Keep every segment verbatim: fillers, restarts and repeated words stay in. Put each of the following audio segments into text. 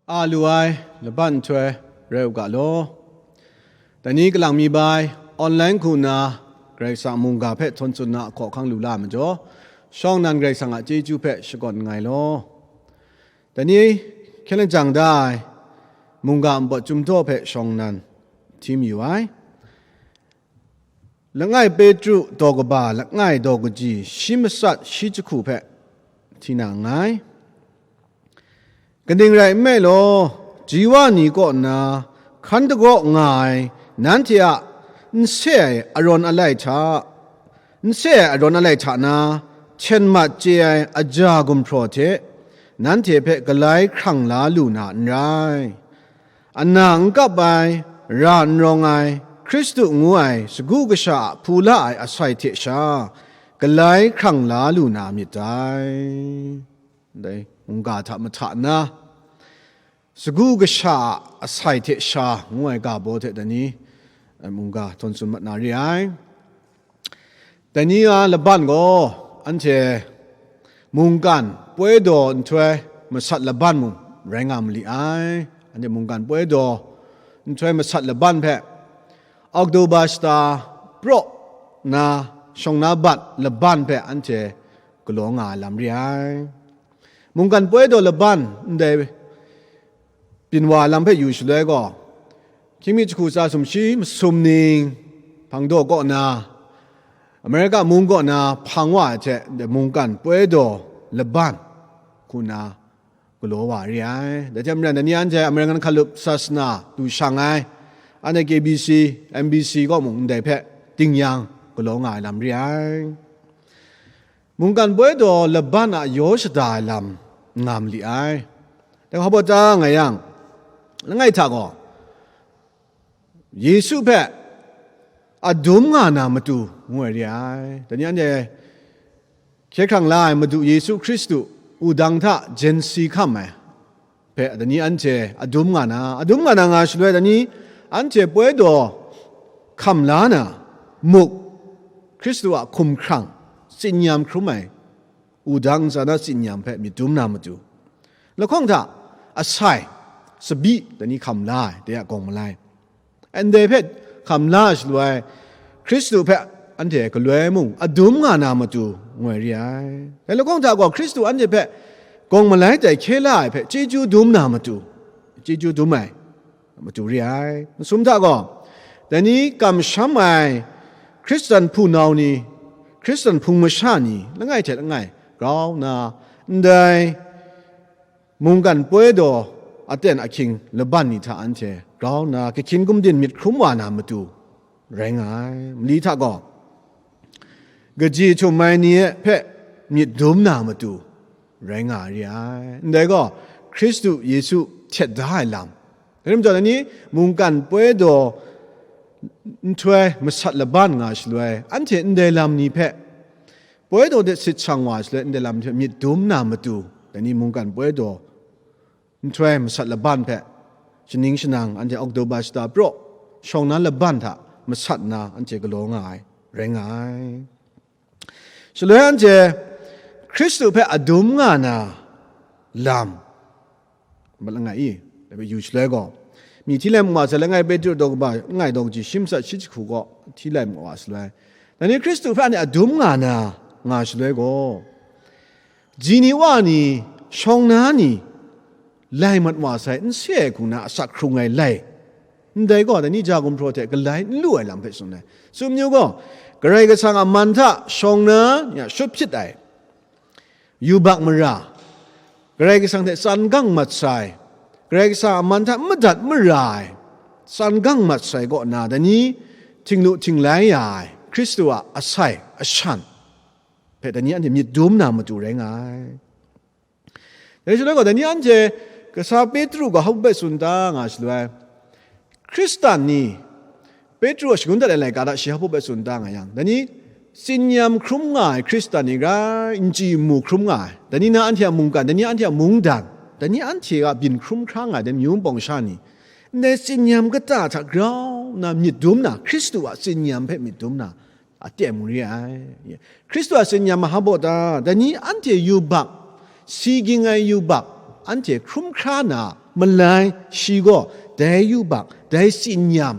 A lu ai laban nhtoi rai u ga law. Dai ni kalang mi bai, online hku nna Karai Kasang mungga hpe htawn tsun na ahkaw ahkang lu la ai majaw, shawng nnan Karai Kasang a chyeju hpe shakawn nngai law. Dai ni hkyen lajang da ai mungga npawt chyum daw hpe shawng nnan hti mayu ai. Langai Petru daw kaba langai daw kaji shi matsat shi jahku hpe hti na nngai. Kaning rai nme law, ji wa ni kaw nna hkan dagaw nga ai nanhte a n se ai arawn alai hta, n se ai arawn alai hta na, hten mat chye ai aja gumhpraw hte nanhte hpe galai hkrang la lu na n rai. Ana n kap ai, ra n rawng ai, Hkristu ngu ai sagu kasha a hpu la ai asai hte sha, galai hkrang la lu na myit dai. Dai mungga hta mahta na, sagu kasha a asai hte sha ngu ai ga baw hte dai ni, eh, mungga htawn tsun mat na re ai. Dai ni a laban gaw, anhte mungkan poi daw nhtoi masat laban mung rai nga ma li ai. Anhte mungkan poi daw nhtoi masat laban hpe, Oktoba shata praw na shawng na bat laban hpe anhte galaw nga ai lam re ai. Mungkan poi daw laban ndai byin wa lam hpe yu shaloi gaw, hkying mi jahku tsa sumshi masum ning hpang daw kaw na, Amerika mung kaw na hpang wa ai hte mungkan poi daw laban hku na galaw wa re ai. Dai hte maren, dai ni anhte American Hkalup Sasana du shang ai, anhte K B C, M B C kaw mung ndai hpe ding yang galaw nga ai lam re ai. Mungkan poi daw laban a yaw shada ai lam nga ma li ai. Dai hpa baw ta nga yang, langai hta gaw, Yesu hpe adum nga na matu ngu ai re ai. Dai ni anhte hkye hkrang la ai Madu Yesu Hkristu wudang hta jensi hkam ai hpe, dai ni anhte adum nga na, adum nga na nga shaloi, dai ni anhte poi daw hkam la na, muk, Hkristu a hkumhkrang, tsin-yam hkrum ai wudang ntsa na tsin-yam hpe myit dum na matu, lahkawng hta asai, tsabyi, dai ni hkam la ai, dai a gawng malai. Ndai hpe hkam la shaloi, Hkristu hpe anhte galoi mung adum nga na matu ngu ai re ai. Dai lahkawng hta gaw, Hkristu anhte hpe gawng malai tai hkye la ai hpe chyeju dum na matu, chyeju dum ai matu re ai. Masum hta gaw, dai ni kamsham ai Hkristan hpunau ni, Hkristan hpung masha ni, langai hte langai grau nna, ndai mungkan poi daw aten ahkying laban ni hta anhte grau nna, kahkyin gumdin myit hkrum wa na matu rai nga ai. Mali hta gaw, kaji htum ai ni hpe myit dum na matu rai nga ai re ai. Ndai gaw, Hkristu Yesu htet da ai lam. Dai rai majaw, dai ni mungkan poi daw nhtoi masat laban nga shaloi, anhte ndai lam ni hpe, poi daw de sit shang wa shaloi, ndai lam ni hpe myit dum na matu, dai ni mungkan poi daw nhtoi masat laban hpe shaning shanang anhte Oktoba shata praw shawng na laban hta masat nna anhte galaw nga ai, rai nga ai. Shaloi anhte Hkristu hpe adum nga na lam, mat langai i, dai hpe yu shaloi gaw, mi hti lai mu wa sai, langai Petru daw kaba, langai daw kaji shi matsat shi jahku gaw hti lai mu wa shaloi, dai ni Hkristu hpe anhte adum nga na nga shaloi gaw, ji ni wa ni, shawng na ni, lai mat wa sai, n se ai hku na asak hkrung ai lai. Ndai gaw, dai ni ja gumhpraw hte galai n lu ai lam hpe tsun ai. Tsun yu gaw, Karai Kasang a man hta shawng na ni a shut hpyit ai, yubak mara, Karai Kasang hte tsan gang mat sai, Karai Kasang a man hta madat mara ai, tsan gang mat sai kaw na, dai ni htinglu htinglai ya ai Hkristu a asai ashan hpe dai ni anhte myit dum na matu rai nga ai. Dai shaloi gaw, dai ni anhte kasa Petru gaw hpa hpe tsun ta nga shaloi, Hkristan ni, Petru a shangun dat ai laika hta shi hpa hpe tsun ta nga yang, dai ni tsin-yam hkrum nga ai Hkristan ni rai, n chyi n mu hkrum nga ai, dai ni na anhte a mungkan, dai ni anhte a mungdan, dai ni anhte a byin hkrum hkra nga ai dai myu npawng sha ni, ndai tsin-yam kata hta grau nna myit dum na, Hkristu a tsin-yam hpe myit dum na, aten mung re ai. Hkristu a tsin-yam maha baw ta, dai ni anhte yubak, si ging ai yubak, anhte hkrum hkra na, Malai shi gaw dai yubak, dai tsinyam,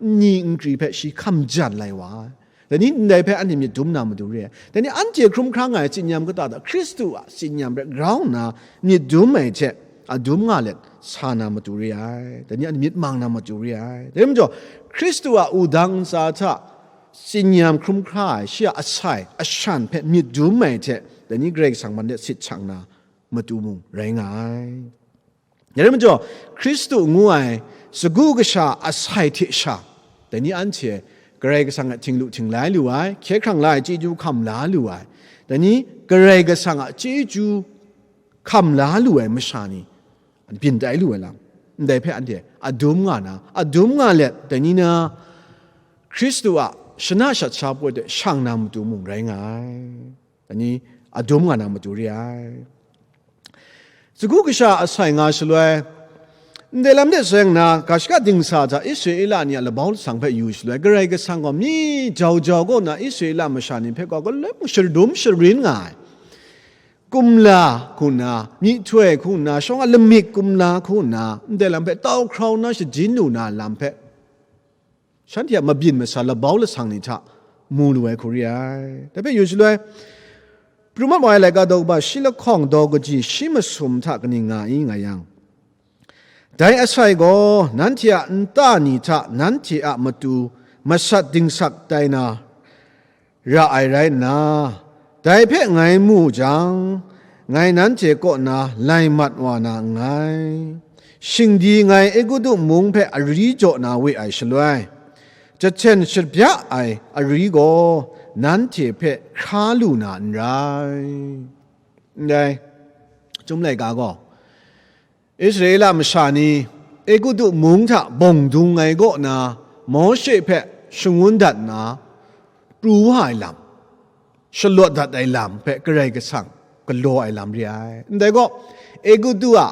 nni nkri hpe shi hkam jan lai wa ai. Dai ni ndai hpe anhte myit dum na matu re ai. Dai ni anhte hkrum hkra nga ai tsinyam kata hta Hkristu a tsinyam hpe grau nna myit dum ai hte adum nga let sa na matu re ai. Dai ni anhte myit mang na matu re ai. Dai majaw, Hkristu a wudang ntsa hta tsinyam hkrum hkra ai shi a asai, ashan hpe myit dum ai hte, dai ni Karai Kasang man de sit shang na matu mung rai nga ai. Dai rai majaw, Hkristu ngu ai sagu kasha asai hte sha, dai ni anhte Karai Kasang a htinglu htinglai lu ai, hkye hkrang la ai chyeju hkam la lu ai, dai ni Karai Kasang a chyeju hkam la lu ai masha ni byin tai lu ai lam, ndai hpe anhte adum nga na, adum nga let, dai ni na Hkristu a shana shat sha poi hte shang na matu mung rai nga ai. Dai ni adum nga na matu re ai. Sagu kasha asai nga shaloi, ndai lam de seng na, ga shaka dingsa hta Israela ni a labau lasang hpe yu shaloi, Karai Kasang gaw myi jau jau kaw na Israela masha ni hpe gaw galoi mung shadum sharin nga ai. Kumla hku nna, myihtoi hku nna, shawng a lamik kumla hku nna, ndai lam hpe tau hkrau nna shajin lu na lam hpe, shanhte a mabyin masa labau lasang ni hta mu lu ai hku re ai. Dai hpe yu shaloi, pru mat wa ai laika daw kaba shi lahkawng daw kaji shi masum hta kaning nga i nga yang, dai asai gaw nanhte a nta ni hta nanhte a matu masat dingsak tai na ra ai rai nna, dai hpe ngai mu jang, ngai nanhte kaw na lai mat wa na nngai. Shingdi ngai Egutu mung hpe ari jaw na we ai shaloi, jahten shabya ai ari gaw nanhte hpe hkra lu na n rai. Ndai, Chyum laika gaw, Israela masha ni Egutu mung hta bawng dung ai kaw na Mawshe hpe shangun dat nna, pru wa ai lam, shalawt dat ai lam hpe Karai Kasang galaw ai lam re ai. Ndai gaw, Egutu a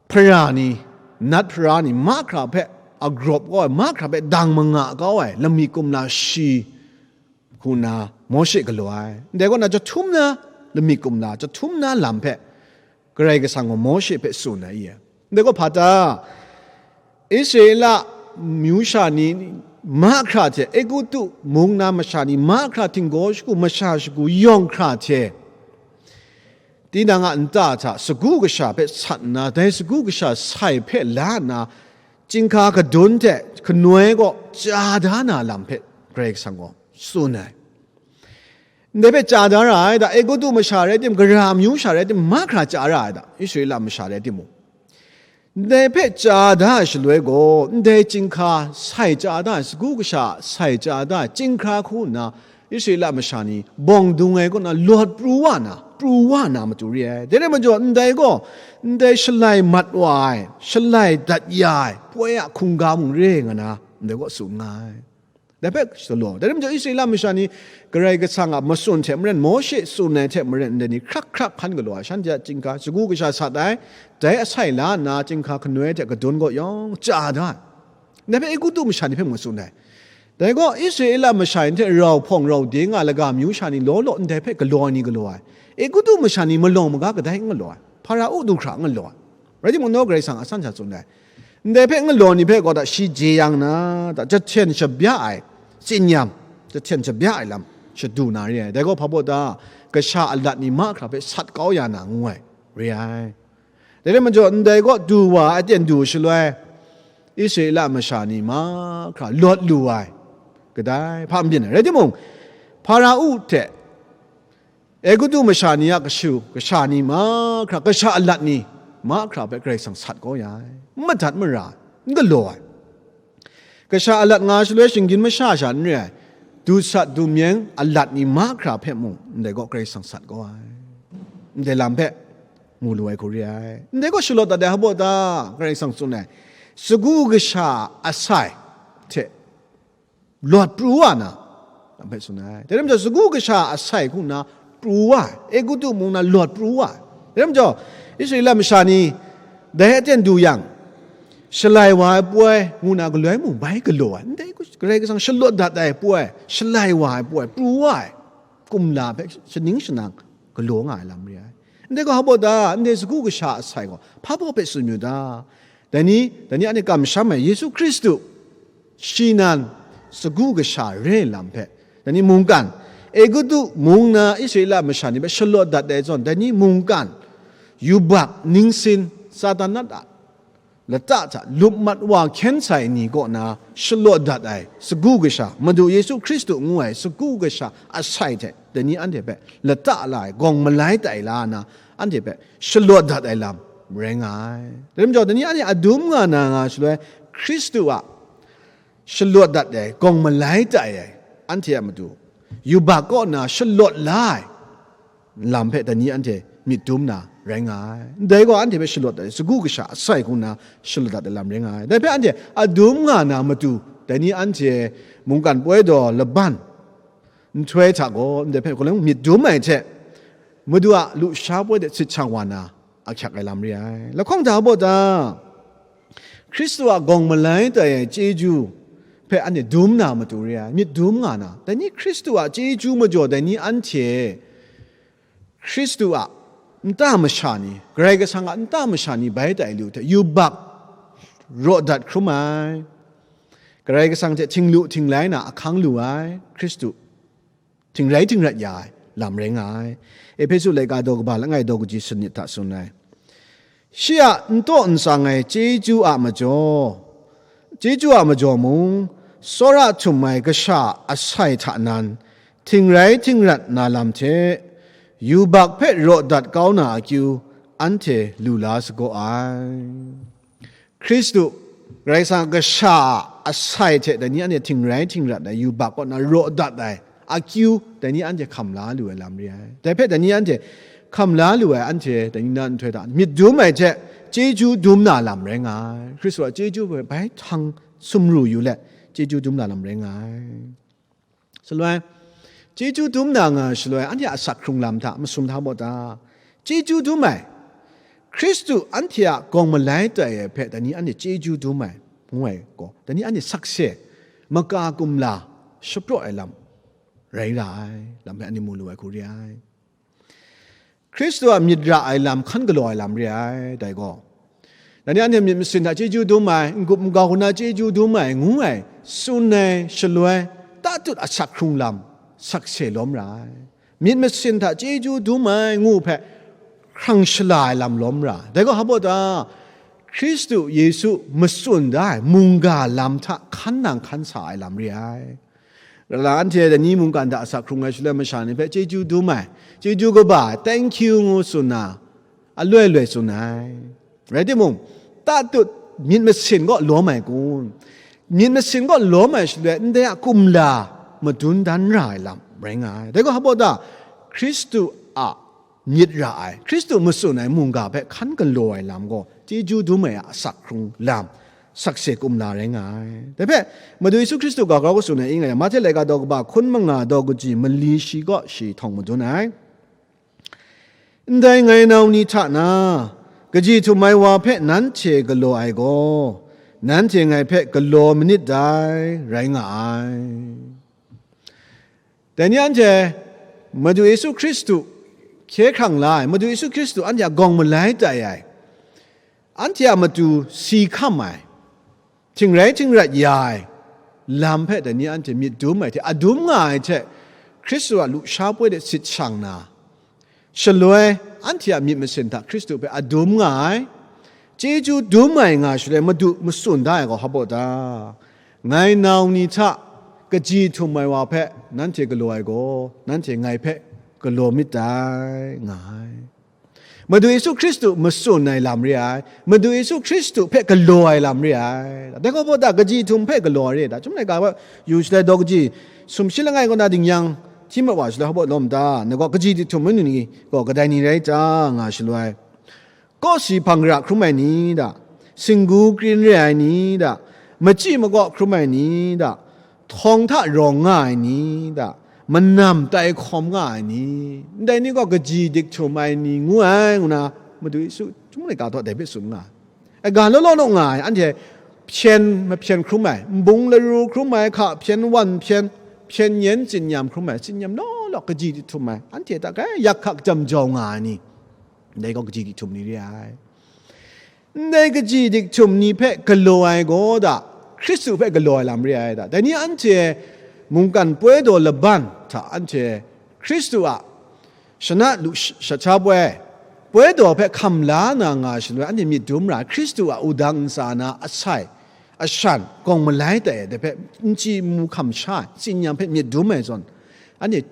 hpara ni, nat hpara ni, mahkra hpe agrawp kau ai, mahkra hpe dang manga kau ai, lamik kumla shi hku nna Mawshe galaw ai. Ndai kaw na, jahtum na lamik kumla, jahtum na lam hpe Karai Kasang gaw Mawshe hpe tsun ai i? Ndai gaw hpa ta? Israela myu sha ni mahkra hte Egutu mung na masha ni mahkra htinggaw shagu, masha shagu yawng hkra hte, tinang a nta hta sagu kasha hpe sat nna, dai sagu kasha sai hpe la nna, chyinghka kadun hte kanoi gaw chya da na lam hpe Karai Kasang gaw tsun ai. Ndai hpe chya da ra ai da, Egutu masha rai tim, gara amyu sha rai tim, mahkra chya ra ai da, Israela masha rai timung. Ndai hpe chya da ai shaloi gaw, ndai chyinghka sai chya da ai, sagu kasha sai chya da ai, chyinghka hku nna Israela masha ni bawng dung ai kaw na lawt pru wa na, pru wa na matu re ai. Dai rai majaw, ndai gaw, ndai shalai mat wa ai, shalai dat ya ai, poi a hkungga mung re nga na, ndai gaw tsun nga ai. Dai hpe galaw. Dai rai majaw, Israela masha ni Karai Kasang a matsun hte maren, Mawshe tsun ai hte maren, ndai ni hkrak hkrak hkan galaw ai, shanhte a chyinghka, sagu kasha sat ai, dai asai la nna, chyinghka kanoi hte kadun gaw yawng chya da ai. Ndai hpe Egutu masha ni hpe mung tsun ai. Dai gaw, Israela masha ni hte rau hpawng rau de nga ai laga amyu sha ni law law ndai hpe galaw ai ni galaw ai. Egutu masha ni malawng maga kadai n galaw ai. Hparao du hkra n galaw ai. Rai timung, naw Karai Kasang a san sha tsun ai. Ndai hpe n galaw ni hpe gaw da shi jeyang na, da jahten shabya ai, tsinyam, jahten shabya ai lam shadu na re ai. Dai gaw hpa baw ta? Kasha alat ni mahkra hpe sat kau ya na ngu ai, re ai. Dai rai majaw, ndai gaw du wa ai aten du shaloi, Israela masha ni mahkra lawt lu ai, kadai hpa n byin ai. Rai timung, Hparao hte Egutu masha ni a kashu kasha ni mahkra, kasha alat ni mahkra hpe Karai Kasang sat kau ya ai, n madat mara ai, n galaw ai. Kasha alat nga shaloi shinggyim masha sha n re ai, dusat dumyeng alat ni mahkra hpe mung ndai gaw Karai Kasang sat kau ai. Ndai lam hpe mu lu ai hku re ai. Ndai gaw shalawt dat ai hpa baw ta? Karai Kasang tsun ai, sagu kasha asai hte lawt pru wa na, lam hpe tsun ai. Dai rai majaw, sagu kasha asai hku nna pru wa ai, Egutu mung na lawt pru wa ai. Dai rai majaw, Israela masha ni dai aten du yang, shalai wa ai poi ngu na galoi mung bai galaw ai. Ndai gaw Karai Kasang shalawt dat ai poi, shalai wa ai poi, pru wa ai, kumla hpe shaning shanang galaw nga ai lam re ai. Ndai gaw hpa baw ta, ndai sagu kasha asai gaw hpa baw hpe tsun yu ta? Dai ni, dai ni anhte kamsham ai Yesu Hkristu shi nan sagu kasha re ai lam hpe, dai ni mungkan, Egutu mung na Israela masha ni hpe shalawt dat ai zawn, dai ni mungkan, yubak, ningsin, Satan nat a lata hta lup mat wa hkyen sai ni kaw na shalawt dat ai sagu kasha, Madu Yesu Hkristu ngu ai sagu kasha asai hte dai ni anhte hpe lata la ai, gawng malai tai la na anhte hpe shalawt dat ai lam rai nga ai. Dai majaw, dai ni anhte adum nga na nga shaloi, Hkristu a shalawt dat ai, gawng malai tai ai, anhte a matu yubak kaw na shalawt la ai lam hpe dai ni anhte myit dum na rai nga ai. Ndai gaw anhte hpe shalawt ai, sagu kasha asai hku na shalawt dat ai lam rai nga ai. Dai hpe anhte adum nga na matu, dai ni anhte mungkan poi daw laban nhtoi hta gaw ndai hpe hkun myit dum ai hte, Madu a lusha poi de sit shang wa na ahkyak ai lam re ai. Lahkawng hta baw ta, Hkristu a gawng malai tai ai chyeju hpe anhte dum na matu re ai, myit dum nga na. Dai ni Hkristu a chyeju majaw dai ni anhte Hkristu a nta masha ni, Karai Kasang a nta masha ni bai tai lu hte, yubak raw dat hkrum ai, Karai Kasang hte htinglu htinglai na ahkang lu ai Hkristu, htingrai htingrat ya ai lam rai nga ai. Ehpesu laika daw kaba langai daw kaji sanit hta tsun ai. Shi a n taw n tsang ai chyeju a majaw, chyeju a majaw mung, tsawra htum ai kasha asai hta nan, htingrai htingrat na lam hte, yubak hpe raw dat kau na akyu, anhte lu la sagaw ai. Hkristu, Karai Kasang kasha a asai hte dai ni anhte htingrai htingrat ai, yubak kaw na raw dat ai akyu, dai ni anhte hkam la lu ai lam re ai. Dai hpe dai ni anhte hkam la lu ai, anhte dai ni na nhtoi hta myit dum ai hte chyeju dum na lam rai nga ai. Hkristu a chyeju hpe bai htang sumru yu let, chyeju dum na lam rai nga ai. Shaloi, chyeju dum na nga shaloi, anhte a asak hkrung lam hta masum hta baw ta? Chyeju dum ai, Hkristu anhte a gawng malai tai ai hpe dai ni anhte chyeju dum ai, ngu ai gaw, dai ni anhte sakse, maka kumla, shapraw ai lam rai ra ai, lam hpe anhte mu lu ai hku re ai. Hkristu a myit ra ai lam hkan galaw ai lam re ai, dai gaw. Dai ni anhte myit masin hta chyeju dum ai, n-gup n-gau na chyeju dum ai, ngu ai, tsun ai shaloi, tatut asak hkrung lam sakse lawm ra ai. Myit masin hta chyeju dum ai, ngu hpe hkrang shala ai lam lawm ra ai. Dai gaw hpa baw ta? Hkristu Yesu matsun da ai mungga lam hta hkan nang hkan sa ai lam re ai. Rala anhte dai ni mungkan hta asak hkrung ai shaloi masha ni hpe chyeju dum ai, chyeju kaba ai, thank you ngu tsun na, aloi aloi tsun ai. Rai timung, tatut myit masin gaw lawm ai kun? Myit masin gaw lawm ai shaloi, ndai a kumla madun dan ra ai lam rai nga ai. Dai gaw hpa baw ta? Hkristu a myit ra ai, Hkristu matsun ai mungga hpe hkan galaw ai lam gaw, chyeju dum ai a asak hkrung lam sakse kumla rai nga ai. Dai hpe, Madu Yesu Hkristu ga grau katsun ai i nga yang, Mahte laika daw kaba hkun manga daw kaji mali shi kaw shi htawng madun ai. Ndai ngai nau ni hta na, kaji htum ai wa hpe nanhte galaw ai gaw, nanhte ngai hpe galaw manit dai, rai nga ai. Dai ni anhte Madu Yesu Hkristu hkye hkrang la ai, Madu Yesu Hkristu anhte a gawng malai tai ai, anhte a matu si hkam ai, htingrai htingrat ya ai lam hpe dai ni anhte myit dum ai hte, adum nga ai hte, Hkristu a lusha poi de sit shang na, shaloi anhte a myit masin hta Hkristu hpe adum nga ai, chyeju dum ai nga shaloi Madu matsun da ai gaw hpa baw ta? Ngai nau ni hta kaji htum ai wa hpe nanhte galaw ai gaw, nanhte ngai hpe galaw myit dai, nga ai. Madu Yesu Hkristu matsun ai lam re ai, Madu Yesu Hkristu hpe galaw ai lam re ai. Dai gaw hpa baw ta? Kaji htum hpe galaw ai re ai ta? Chyum laika yu shaloi daw kaji sumshi langai kaw na ding yang, hti mat wa shaloi hpa baw lawm ta? Ngai gaw kaji htum manu ni gaw kadai ni rai ta? Nga shaloi, kawsi hpang gara hkrum ai ni da, singgu krin re ai ni da, machyi makaw hkrum ai ni da, htawng hta rawng nga ai ni da, manam tai hkawm nga ai ni, ndai ni gaw kaji dik htum ai ni ngu ai, ngu na Madu Yesu chyum laika hta dai hpe tsun nga ai. Ai ga law law naw nga ai, anhte hpyen mahpyen hkrum ai, nbung laru hkrum ai, hka hpyen wan hpyen, hpyen yen tsinyam hkrum ai, tsinyam law law kaji dik htum ai, anhte hta kai yak hkak jam jau nga ai ni, Ndai gaw kaji dik htum ni re ai. Ndai kaji dik htum ni hpe galaw ai gaw da, Hkristu hpe galaw ai lam re ai da. Dai ni anhte mungkan poi daw laban hta anhte Hkristu a shana lu sh-, shat sha poi, poi daw hpe hkam la na nga shaloi, anhte myit dum ra ai, Hkristu a wudang ntsa na asai, ashan, gawng malai tai ai, dai hpe n chyi n mu hkam sha ai, tsin-yam hpe myit dum ai zawn, anhte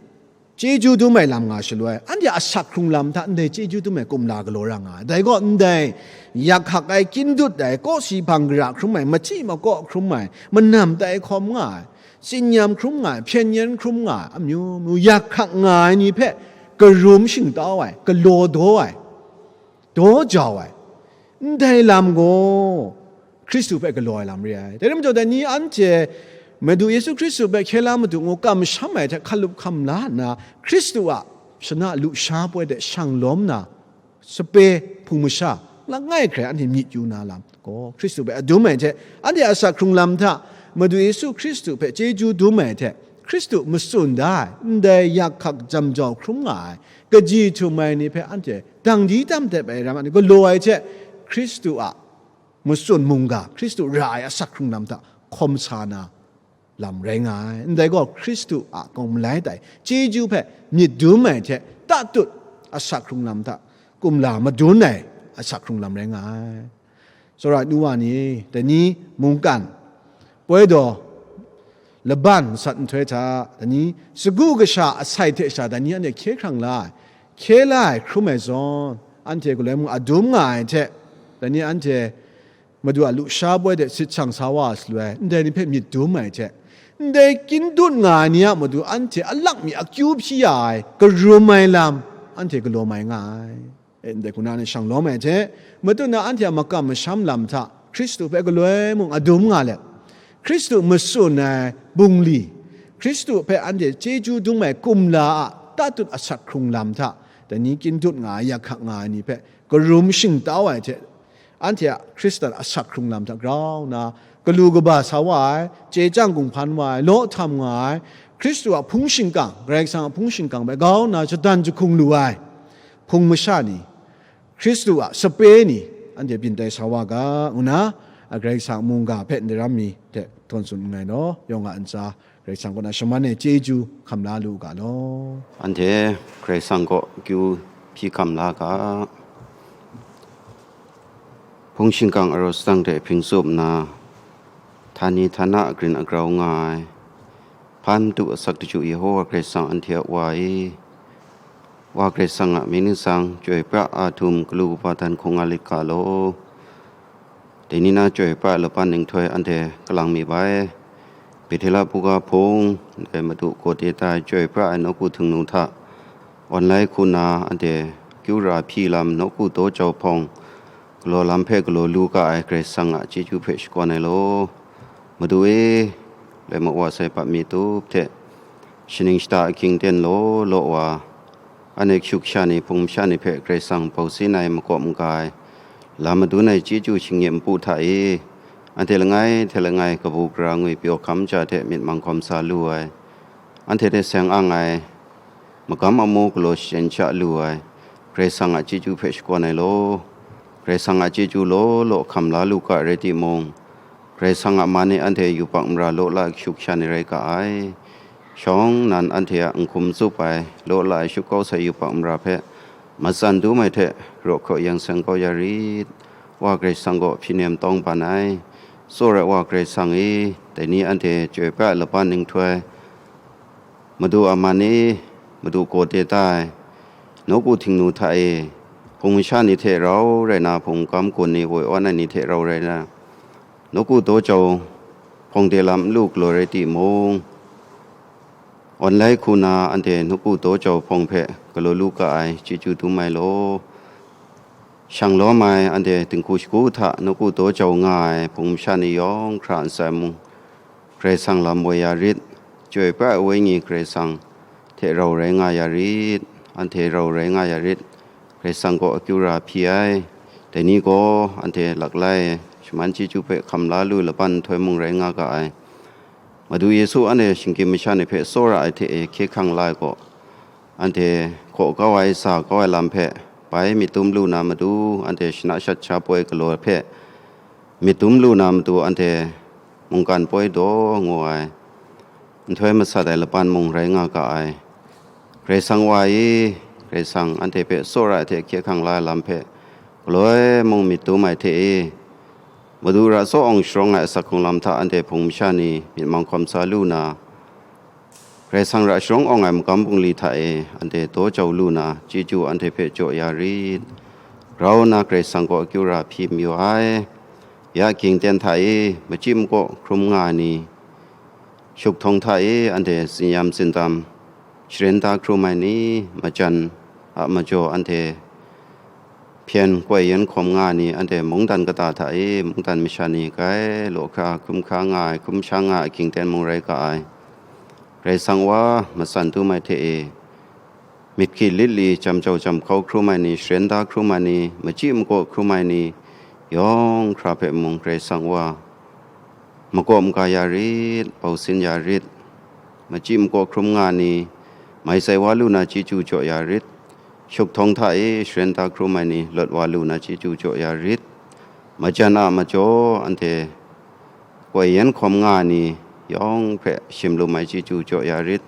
chyeju dum ai lam nga shaloi, anhte a asak hkrung lam hta ndai chyeju dum ai kumla galaw ra nga ai. Dai gaw ndai yak hkak ai, kyin dut ai, kawsi hpang gara hkrum ai, machyi makaw hkrum ai, manam tai hkawm nga ai, tsin-yam hkrum nga ai, hpyen yen hkrum nga ai, amyu myu yak hkak nga ai ni hpe karum shingtau ai, galaw daw ai, daw jau ai, ndai lam gaw Hkristu hpe galaw ai lam re ai. Dai rai majaw, dai ni anhte Madu Yesu Hkristu hpe hkye la madu ngu kamsham ai hte hkalup hkam la nna, Hkristu a shana lusha poi de shang lawm na, sape, hpung masha, langai hkrai anhte myit yu na lam gaw, Hkristu hpe adum ai hte, anhte a asak hkrung lam hta Madu Yesu Hkristu hpe chyeju dum ai hte, Hkristu matsun da ai, ndai yak hkak jam jau hkrum nga ai, kaji htum ai ni hpe anhte dang di dam dep ai ram ai ni galaw ai hte, Hkristu a matsun mungga, Hkristu ra ai asak hkrung lam hta hkawm sa na lam rai nga ai. Ndai gaw, Hkristu a gawng malai tai chyeju hpe myit dum ai hte tatut asak hkrung lam hta kumla madun ai asak hkrung lam rai nga ai. Tsawra ai nu wa ni, dai ni mungkan poi daw laban sat nhtoi hta, dai ni sagu kasha asai hte sha dai ni anhte hkye hkrang la ai, hkye la ai hkrum ai zawn, anhte galoi mung adum nga ai hte, dai ni anhte Madu a lusha poi de sit shang sa wa ai shaloi, ndai ni hpe myit dum ai hte, ndai kyin dut nga ai ni a matu anhte a lak mi akyu hpyi ya ai, karum ai lam, anhte galaw mai nga ai. E, ndai hku na ni shang lawm ai hte, matut na anhte a makam masham lam hta Hkristu hpe galoi mung adum nga let, Hkristu matsun ai bungli, Hkristu hpe anhte chyeju dum ai kumla a tatut asak hkrung lam hta, dai ni kyin dut nga ai, yak hkak nga ai ni hpe karum shingtau ai hte, anhte a Hkristan asak hkrung lam hta grau nna, galu kaba sa wa ai, chye chyang gunghpan wa ai, law htam nga ai, Hkristu a hpung shingkang, Karai Kasang a hpung shingkang hpe grau nna shadan jahkung lu ai hpung masha ni, Hkristu a sape ni, anhte byin tai sa wa ga, ngu na, a Karai Kasang mungga hpe n daram mi hte htawn tsun nngai law, yawng a ntsa, Karai Kasang kaw na shaman ai chyeju hkam la lu u ga law. Anhte Karai Kasang kaw akyu hpyi hkam la ga. Hpung shingkang araw sadang hte hpring tsup nna, htani htana agrin agrau nga ai, hpa madu asak daju Yehowa Karai Kasang anhte a Wa e, Wa Karai Kasang a mying ningsang chyoi pra a htum galu kaba dan hkung nga lit ga law. Dai ni na chyoi pra ai laban nhtoi anhte kalang mi bai. Bethela buga hpung, ndai Madu gaw de tai chyoi pra ai nawku htingnu hta, online hku na anhte akyu ra hpyi lam nawku daw jau hpawng, galaw lam hpe galaw lu ga ai Karai Kasang a chyeju hpe shakawn ai law. Madu e, lai ma wa sai bap mi tup hte, shaning shata ahkying ten law law wa, anhte kashu kasha ni, hpung masha ni hpe Karai Kasang bausin ai, makawp maga ai, lam madun ai chyeju shingnyim npu hta e, anhte langai hte langai kabu gara ngwi pyaw hkam ja hte myit mang hkawm sa lu ai, anhte hte seng ang ai, magam amu galaw shaten sha lu ai, Karai Kasang a chyeju hpe shakawn ai law. Karai Kasang a chyeju law law hkam la lu ga rai timung, Karai Kasang a man e anhte yubak mara law la ai kashu kasha ni rai ga ai. Shawng nnan anhte a n hkum tsup ai, law la ai shup kau sai yubak mara hpe matsan dum ai hte, raw hkaw yang seng kau ya rit. Wa Karai Kasang gaw hpyi nem tawng ban ai. Tsawra ai Wa Karai Kasang e, dai ni anhte chyoi pra ai laban nhtoi, Madu a man e, Madu gaw de tai, nawku htingnu hta e, hpung masha ni hte rau rai na, hpung kam gun ni woi awn ai ni hte rau rai na, nawku daw jau hpawng de lam n lu galaw rai timung, online hku na anhte nawku daw jau hpawng hpe galaw lu ga ai chyeju dum ai law. Shang lawm ai anhte dinghku shagu hta nawku daw jau nga ai hpung masha ni yawng hkra ntsa ai mung, Karai Kasang lam woi ya rit, chyoi pra ai Wenyi Karai Kasang hte rau rai nga ya rit, anhte rau rai nga ya rit, Karai Kasang gaw akyu ra hpyi ai, dai ni gaw anhte laklai shaman chyeju hpe hkam la lu laban nhtoi mung rai nga ga ai. Madu Yesu anhte shinggyim masha ni hpe tsawra ai hte e hkye hkrang la ai gaw, anhte hkaw kau ai, sa kau ai lam hpe bai myit dum lu na matu, anhte shana shat sha poi galaw hpe myit dum lu na matu, anhte mungkan poi daw ngu ai, nhtoi masat ai laban mung rai nga ga ai. Karai Kasang wa e, Karai Kasang anhte hpe tsawra ai hte hkye hkrang la ai lam hpe galoi mung myit dum ai hte e, Madu ra tsawng awng sharawng ai asak hkrung lam hta anhte hpung masha ni myit mang hkawm sa lu na, Karai Kasang ra sharawng awng ai magam bungli hta e anhte daw jau lu na, chyeju anhte hpe jaw ya rit. Grau nna Karai Kasang gaw akyu ra hpyi mayu ai. Ya ging ten hta e, machyi makaw hkrum nga ai ni, shuk htawng hta e anhte tsinyam tsindam, sharen da hkrum ai ni, majan a majaw anhte hpyen koi yen hkawm nga ai ni, anhte mungdan kata hta e mungdan masha ni grai law hkra hkrum hkra nga ai, hkrum sha nga ai ging ten mung rai ga ai. Karai Kasang wa matsan dum ai hte e, myit hki lit li, jam jau jam hkau hkrum ai ni, sharen da hkrum ai ni, machyi makaw hkrum ai ni, yawng hkra hpe mung Karai Kasang wa makaw maga ya rit, bau sin ya rit. Machyi makaw hkrum nga ni, mai sai wa lu na chyeju jaw ya rit. Shuk htawng hta e sharen da hkrum ai ni, lawt wa lu na chyeju jaw ya rit. Majan a majaw anhte koi yen hkawm nga ai ni, yawng hpe shim lum ai chyeju jaw ya rit.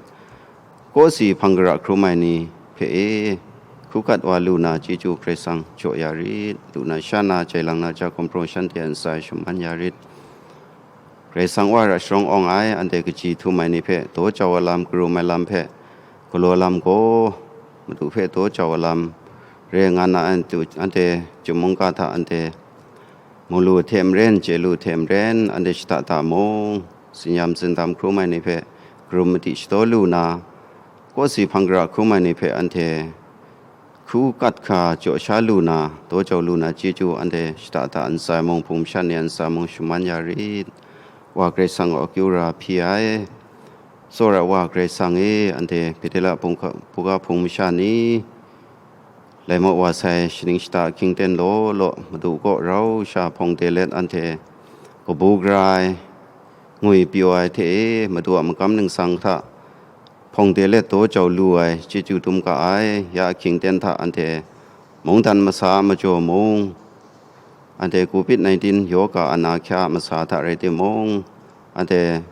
Kawsi hpang gara hkrum ai ni hpe e, hku kat wa lu na chyeju Karai Kasang jaw ya rit. Lu na sha na, jai lang na ja gumhpraw shanhte a ntsa e shaman ya rit. Karai Kasang wa ra sharawng awng ai, anhte kaji htum ai ni hpe daw jau ai lam, karum ai lam hpe galaw lam gaw, Madu hpe daw jau ai lam re nga na, anhte, anhte chyum mungga hta anhte mu lu hte maren, chye lu hte maren, anhte shada da mung, tsinyam tsindam hkrum ai ni hpe karum madi shadaw lu na, kawsi hpang gara hkrum ai ni hpe anhte hku kat hkra jaw sha lu na, daw jau lu na chyeju anhte shada da ntsa e mung, hpung masha ni a ntsa e mung shaman ya rit. Wa Karai Kasang gaw akyu ra hpyi ai. Tsawra wa Karai Kasang e, anhte Betela buga hpung masha ni, laimawt wa sai shaning shata ahkying ten law law, Madu kaw rau sha hpawng de let anhte kabu gara ai, ngwi pyaw ai hte e, Madu a magam ningsang hta hpawng de let daw jau lu ai chyeju dum ga ai. Ya ahkying ten hta anhte mungdan masa a majaw mung, anhte covid nineteen yoga a na hkya a masa hta rai timung, anhte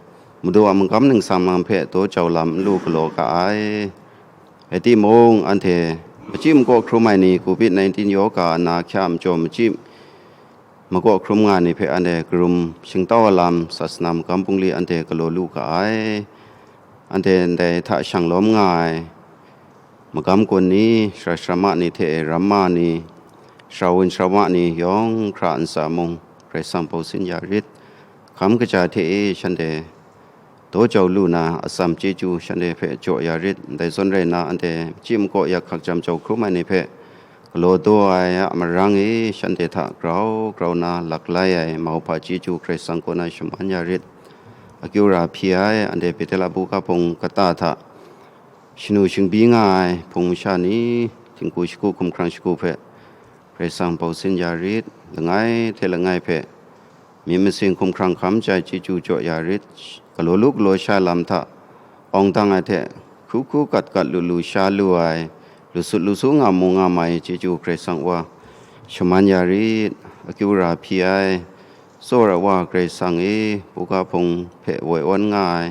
Madu a magam ningsang lam hpe daw jau lam n lu galaw ga ai. Rai timung, anhte machyi makaw hkrum ai ni, covid nineteen yoga a na hkya a majaw machyi makaw hkrum nga ni hpe anhte karum shingtau ai lam, sasana magam bungli anhte galaw lu ga ai. Anhte ndai hta shang lawm nga ai magam gun ni, sara sarama ni hte e ramma ni, sarawun sarawma ni yawng hkra ntsa mung Karai Kasang bau sin ya rit. Hkam kaja hte e shanhte daw jau lu na, atsam chyeju shanhte hpe jaw ya rit. Ndai zawn rai nna, anhte machyi makaw yak hkak jam jau hkrum ai ni hpe galaw daw ai a marang e shanhte hta grau grau na lak lai ai mauhpa chyeju Karai Kasang kaw na shaman ya rit. Akyu ra hpyi ai, anhte Betela buga hpung kata hta shanu shingbyi nga ai hpung masha ni, htingku shagu, hkumhkrang shagu hpe Karai Kasang bau sin ya rit. Langai hte langai hpe myit masin hkumhkrang hkam jai chyeju jaw ya rit. Galaw lu galaw sha lam hta awng dang ai hte hku hku gat gat lu lu sha lu ai, lu sut lu su nga mu nga mai chyeju Karai Kasang wa shaman ya rit. Akyu ra hpyi ai, tsawra wa Karai Kasang e, buga hpung hpe woi awn nga ai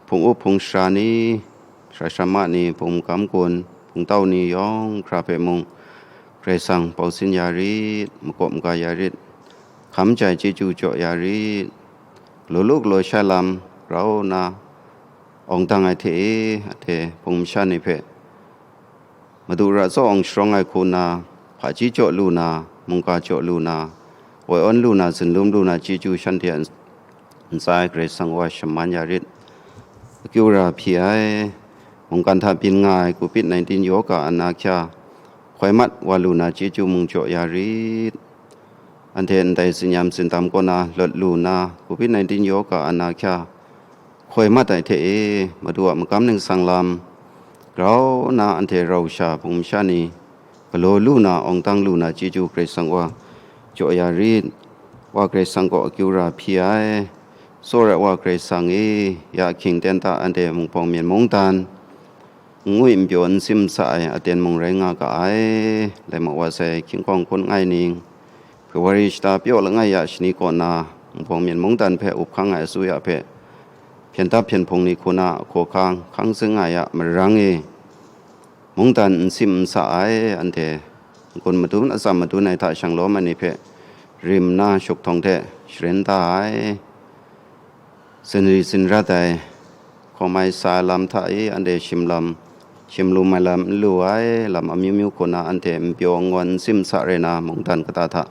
hpung up hpung sara ni, sara sarama ni, hpung magam gun, hpung tau ni yawng hkra hpe mung, Karai Kasang bau sin ya rit, makawp maga ya rit, hkam jai chyeju jaw ya rit. Galaw lu galaw sha lam grau nna awng dang ai hte e, anhte hpung masha ni hpe Madu ra tsawng sharawng ai hku nna, hpaji jaw lu na, mungga jaw lu na, woi awn lu na, zunlum lu na chyeju shanhte a ntsa e Karai Kasang wa shaman ya rit. Akyu ra hpyi ai, mungkan hta byin nga ai covid nineteen yoga a na hkya hkoi mat wa lu na chyeju mung jaw ya rit. Anhte ndai tsinyam tsindam kaw na lawt lu nna, covid nineteen yoga a na hkya hkoi mat ai hte e, Madu a magam ningsang lam grau nna anhte rau sha hpung masha ni galaw lu na, awng dang lu na chyeju Karai Kasang wa jaw ya rit. Wa Karai Kasang gaw akyu ra hpyi ai. Tsawra wa Karai Kasang e, ya ahkying ten hta anhte mungpawng myen mungdan, n ngwi n pyaw n sim n sa ai aten mung rai nga ga ai. Laima wa sai hkying hkawng hkun ngai ning, February shata pyaw langai ya shani kaw na, Nbawng Myen mungdan hpe up hkang ai asuya hpe, hpyen dap hpyen hpung ni hku na a hkaw hkang hkang zing nga ya marang e, mungdan n sim n sa ai, anhte n-gun madun atsam madun ai hta shanglawm ai ni hpe rim nna shuk htawng hte sharen da ai. Zinri zinrat ai, hkawm ai sa ai lam hta e anhte shim lam, shim lum ai lam n lu ai, lam amyu myu hku na anhte n pyaw n ngawn n sim n sa rai na mungdan kata hta,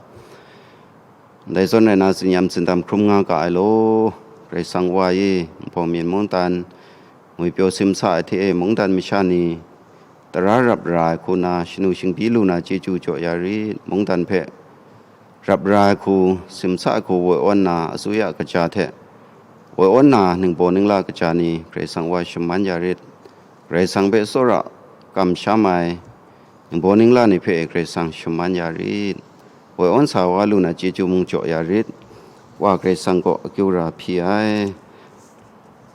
ndai zawn rai na, tsinyam tsindam hkrum nga ga ai law, Karai Kasang Wa e, Nbawng Myen mungdan, ngwipyaw simsa ai hte e mungdan masha ni tara rap ra ai hku na, shanu shingbyi lu na chyeju jaw ya rit, mungdan hpe rap ra ai hku, simsa ai hku woi awn na, asuya kaja hte woi awn na, ningbaw ningla kaja ni Karai Kasang Wa shaman ya rit. Karai Kasang hpe tsawra kamsham ai ningbaw ningla ni hpe Karai Kasang shaman ya rit. Woi awn sa wa lu na chyeju mung jaw ya rit. Wa Karai Kasang kaw akyu ra hpyi ai.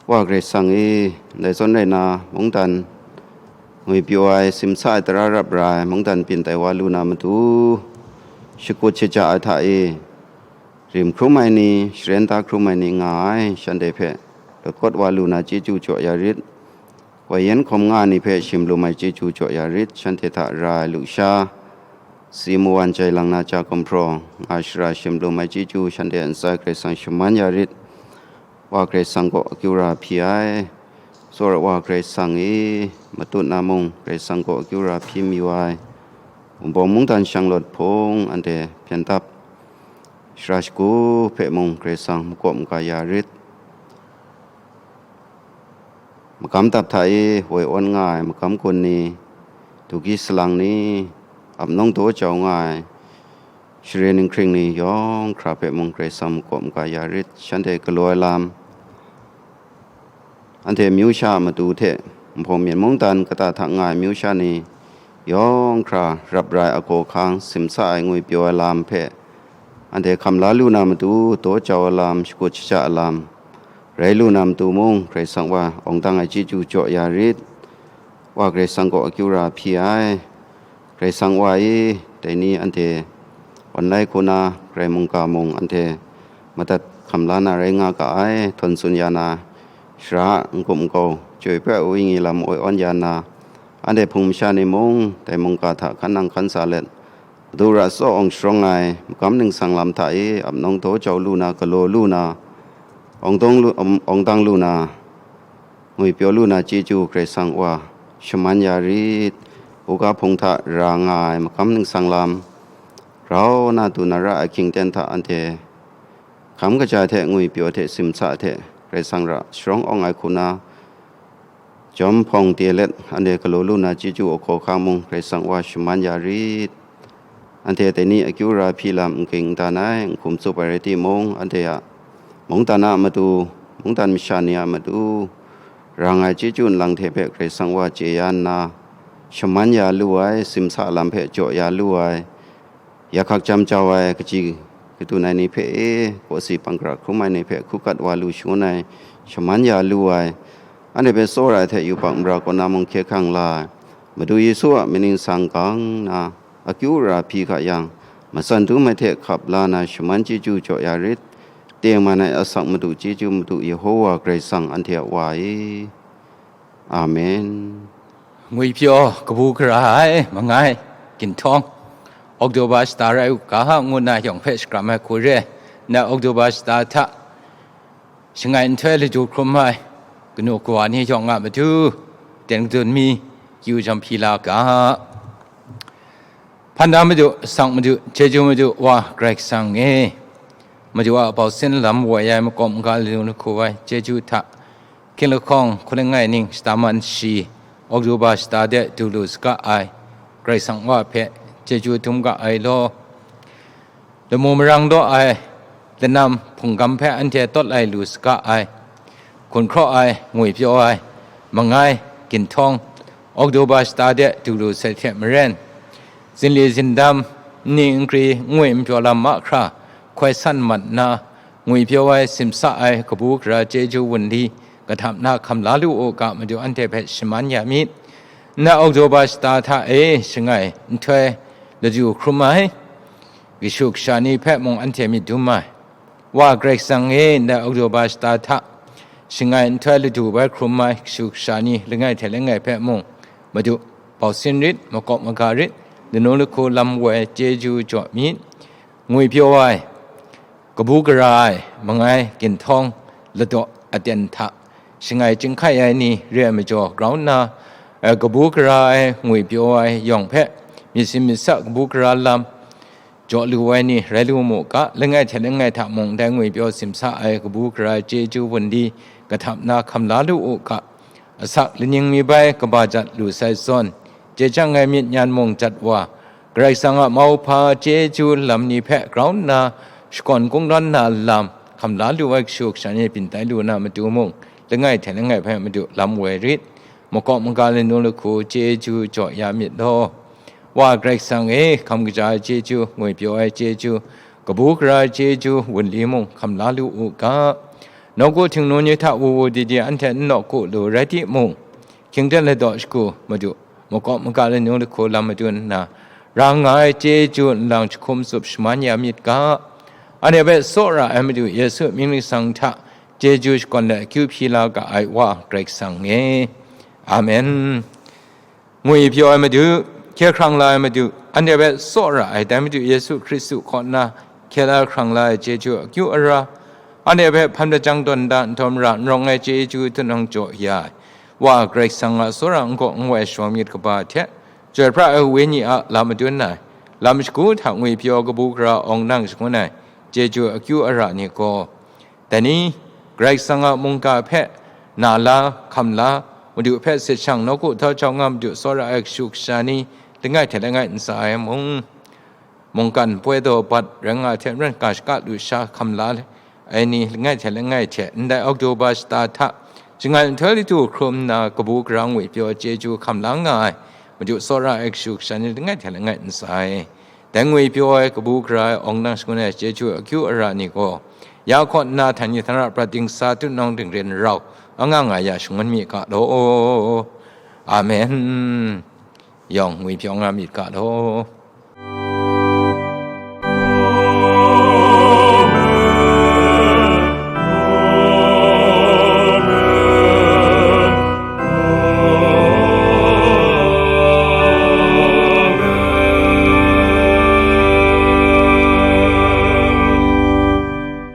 Wa Karai Kasang e, ndai zawn rai na, mungdan ngwipyaw ai, simsa ai, tara rap ra ai, mungdan byin tai wa lu na matu, shakut shaja ai hta e, rim hkrum ai ni, sharen da hkrum ai ni nga ai, shanhte hpe lawt kawt wa lu na chyeju jaw ya rit. Woi yan hkawm nga ai ni hpe shim lum ai chyeju jaw ya rit, shanhte hta ra ai lusha, si mawan jai lang na ja gumhpraw nga shara shim lum ai chyeju, shanhte a ntsa Karai Kasang shaman ya rit. Wa Karai Kasang kaw akyu ra hpyi ai. Tsawra Wa Karai Kasang e, matut na mung Karai Kasang kaw akyu ra hpyi mayu ai. Wunpawng mungdan shanglawt hpung, anhte hpyen dap, shara shagu hpe mung Karai Kasang makawp maga ya rit. Magam dap hta e woi awn nga ai magam gun ni, dugyi salang ni, ap nawng daw jau nga ai share ninghkring ni yawng hkra hpe mung Karai Kasang makawp maga ya rit. Shanhte galaw ai lam, anhte amyu sha a matu hte, Nbawng Myen mungdan kata hta nga ai amyu sha ni yawng hkra rap ra ai agaw hkang, simsa ai ngwipyaw ai lam hpe, anhte hkam la lu na matu, daw jau ai lam, shakut shaja ai lam rai lu na matu mung, Karai Kasang Wa awng dang ai chyeju jaw ya rit. Wa Karai Kasang kaw akyu ra hpyi ai. Karai Kasang Wa e, dai ni anhte online hku na, Karai mungga mung anhte madat hkam la na rai nga ga ai, htawn tsun ya na, shara a n-gup n-gau, chyoi pra ai wenyi lam woi awn ya na, anhte hpung masha ni mung, dai mungga hta hkan nang hkan sa let, Madu ra tsaw awng sharawng ai, magam ningsang lam hta e ap nawng daw jau lu na, galaw lu na, awng dawng lu, awng dang lu na, ngwipyaw lu na chyeju Karai Kasang Wa shaman ya rit. Buga hpung hta ra nga ai magam ningsang lam, grau na du na ra ai hkying ten hta anhte hkam kaja hte ngwipyaw hte simsa hte Karai Kasang ra sharawng awng ai hku na, jawm hpawng de let, anhte galaw lu na chyeju ahkaw hkang mung Karai Kasang Wa shaman ya rit. Anhte dai ni akyu ra hpyi lam n ging n dan ai, n hkum tsup ai rai timung, anhte a mungdan a matu, mungdan masha ni a matu, ra nga ai chyeju nlang hte hpe Karai Kasang Wa chye ya nna, shaman ya lu ai, simsa lam hpe jaw ya lu ai, yakhak jam jau ai, kaji kadun ai ni hpe e, kawsi hpang gara hkrum ai ni hpe hkukat wa lu shangun ai, shaman ya lu ai, anhte hpe tsawra ai hte yubak mara kaw na mung hkye hkrang la ai, Madu Yesu a mying ningsang gang na, akyu ara hpyi ga yang, matsan dum ai hte hkap la na shaman chyeju jaw ya rit. Tengman ai asak Madu chyeju Madu Yehowa Karai Kasang anhte a Wa e. Amen. Ngwipyaw kabu gara ai mangai ginhtawng, Oktoba shata rai u ga, ngu nna yawng hpe shakram ai hku re. Na Oktoba shata hta shangai nhtoi laju hkrum ai kanu kawa ni yawng a matu, ten kadun mi kyu jam hpyi la ga. Hpan da Madu, sang Madu, chyeju Madu, Wa Karai Kasang e. Madu a bau sin lam woi ai makawp maga lanu lahku ai chyeju hta, hkying lahkawng hkun langai ning shata man shi, Oktoba shata de du lu saga ai Karai Kasang Wa hpe chyeju dum ga ai law. Lamu marang daw ai lanam hpungkam hpe anhte tawt lai lu saga ai, hkunhkraw ai, ngwipyaw ai, mangai, ginhtawng, Oktoba shata de du lu sai hte maren, zinli zindam, nni nkri, ngwi npyaw lam mahkra, hkoi san mat nna, ngwipyaw ai, simsa ai, kabu gara chyeju wunli, kahtap na hkam la lu u ga, Madu anhte hpe shaman ya myit. Nna Oktoba shata hta e shangai nhtoi laju hkrum ai, kashu kasha ni hpe mung anhte myit dum ai. Wa Karai Kasang e, ndai Oktoba shata hta shangai nhtoi ladu bai hkrum ai kashu kasha ni langai hte langai hpe mung, Madu, bau sin rit, makawp maga rit, lanu lahku lam woi chyeju jaw myit. Ngwipyaw ai, kabu gara ai, mangai, ginhtawng, ladaw, aten hta shangai chyinghkai ai ni re ai majaw, grau nna, eh, kabu gara ai, ngwipyaw ai yawng hpe myit sin myit sa kabu gara lam jaw lu ai ni rai lu mu ga, langai hte langai hta mung dai ngwipyaw simsa ai kabu gara ai chyeju wunli kahtap na hkam la lu u ga, asak laning mi bai kaba jat lu sai zawn, chye chyang ai myit nyan mung jat wa, Karai Kasang a mauhpa chyeju lam ni hpe grau nna shakawn kungdawn na lam hkam la lu ai kashu kasha ni byin tai lu na matu mung, langai hte langai hpe Madu lam woi rit, makawp maga lanu lahku chyeju jaw ya myit law. Wa Karai Kasang e, hkam kaja ai chyeju, ngwipyaw ai chyeju, kabu gara ai chyeju, wunli mung hkam la lu u ga. Nawku htingnu ni hta wu wu di di anhte n nawku lu rai timung, hkying ten ladaw shagu, Madu, makawp maga lanu lahku lam madun nna, ra nga ai chyeju nlang jahkum tsup shaman ya myit ga. Anhte hpe tsawra ai Madu Yesu mying ningsang hta chyeju shakawn let akyu hpyi la ga ai Wa Karai Kasang e. Amen. Ngwipyaw ai Madu, hkye hkrang la ai Madu, anhte hpe tsawra ai dai Madu Yesu Hkristu kaw nna hkye la hkrang la ai chyeju akyu ara, anhte hpe hpan lajang tawn da nhtawm ra n rawng ai chyeju htunang jaw ya ai, Wa Karai Kasang a tsawra n gaw n wai shawng myit kaba hte, chyoi pra ai Wenyi a lam madun ai, lam shagu hta ngwipyaw kabu gara awng nang shangun ai chyeju akyu ara ni gaw, dai ni, Karai Kasang a mungga hpe na la, hkam la, Madu hpe sit shang nawku htau jau nga Madu tsawra ai kashu kasha ni langai hte langai ntsa ai mung, mungkan poi daw bat rai nga ai hte maren ga shaka lusha hkam la ai ni langai hte langai hte, ndai Oktoba shata hta shangai nhtoi ladu hkrum nna kabu gara ngwipyaw chyeju hkam la nga ai Madu tsawra ai kashu kasha ni langai hte langai ntsa ai. Dai ngwipyaw ai kabu gara ai awng nang shangun ai chyeju akyu ara ni gaw, ya kaw nna htan ni htan ra prat dingsa htunang dingren rau anga nga ya shangun mi ga law. Amen. Yawng ngwipyaw nga myit ga law.